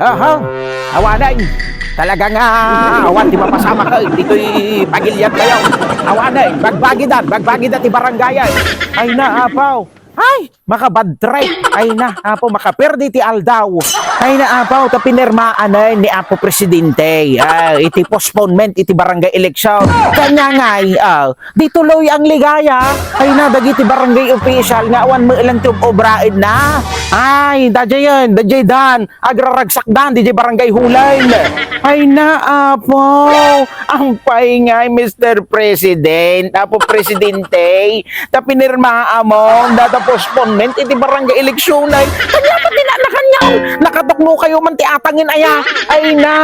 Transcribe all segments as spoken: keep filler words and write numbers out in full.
Aha, awanen. Talaga nga, awan ti mapasamak, eh, ditoy pagilian tayo. Awanen, bagbagidan, bagbagidan ti barangay, eh. Ay na, apaw. Ay, maka-bad trip. Ay na, apaw, makaperdi ti aldaw. Ay na, apaw, ta pinirmaanen ni Apo Presidente, ah, iti postponement iti barangay election. Kanya ngay, ah, di tuloy ang ligaya. Ay na, dagiti barangay official nga awan met lang ti ob-obraenna. Ay, daydiayen, daydiay dan, agraragsakdan, daydiay barangay Hulen. Ay na, apo, ang pay ngay, Mister President, Apo Presidente, ta pinirmaamon data postponement iti barangay eleksyonen. Kanya pati na, na kanya, nakatukno kayo man ti atangen aya. Ay na,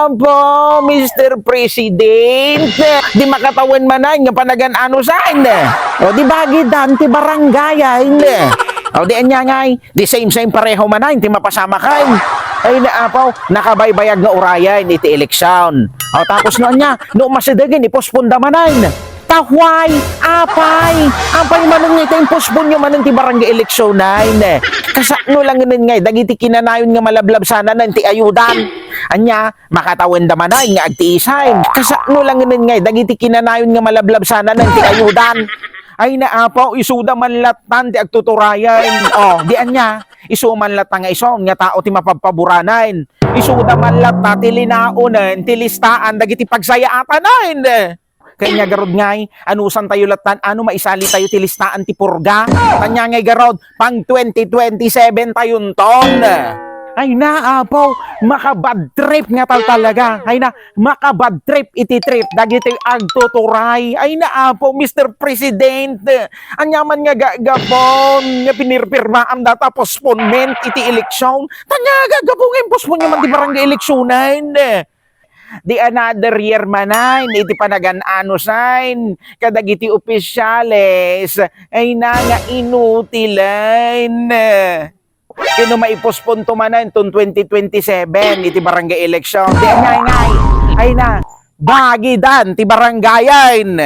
apo, Mister President, di makatawen manen nga panagan-anusan. O, di bagidan ti barangayen. O, di anya ngay, di same-same pareho manen ti mapasamakan. Ay na, apaw, nakabaybayag nga urayen iti eleksyon. O, tapos no anya, no masidegen, ipospon da manen. Ta why? Apay? Apay manen nga ita impospon nyo manen ti barangay eleksyonen? Kasano lang ngay dagiti kinanayon nga malablabsanan ti ayudan? Anya, makatawen da manen nga agtiisan. Kasano lang ngay dagiti kinanayon nga malablabsanan ti ayudan? Ay na, apaw, isuda man lattan ti agtuturayen. O, di anya, isu man latta nga ison nga tao ti mapagpaburanen. Isuda man latta ti linaonen ti listaan dagiti pagsayaatanen. Kanya garud ngay, anusan tayo lattan, ano maisali tayo ti listaan ti purga? Kanya ngay garud, pang twenty twenty-seven tayonton. Ay na, apaw, maka-bad trip nga tal talaga. Ay na, maka-bad trip iti trip dagiti agtuturay. Ay na, apaw, Mister President. Anya man nga gagapon nga pinirpirmaan data postponement iti eleksyon. Tanya gagapo nga impostpon nyo man ti barangay eleksyonen. The another year manen iti panagan-anusan kadagiti opisyales. Ay na nga inutilen. Ino maipospon to manen ton twenty twenty-seven iti barangay election? Di anya ngay. Ay na, bagidan ti barangayen.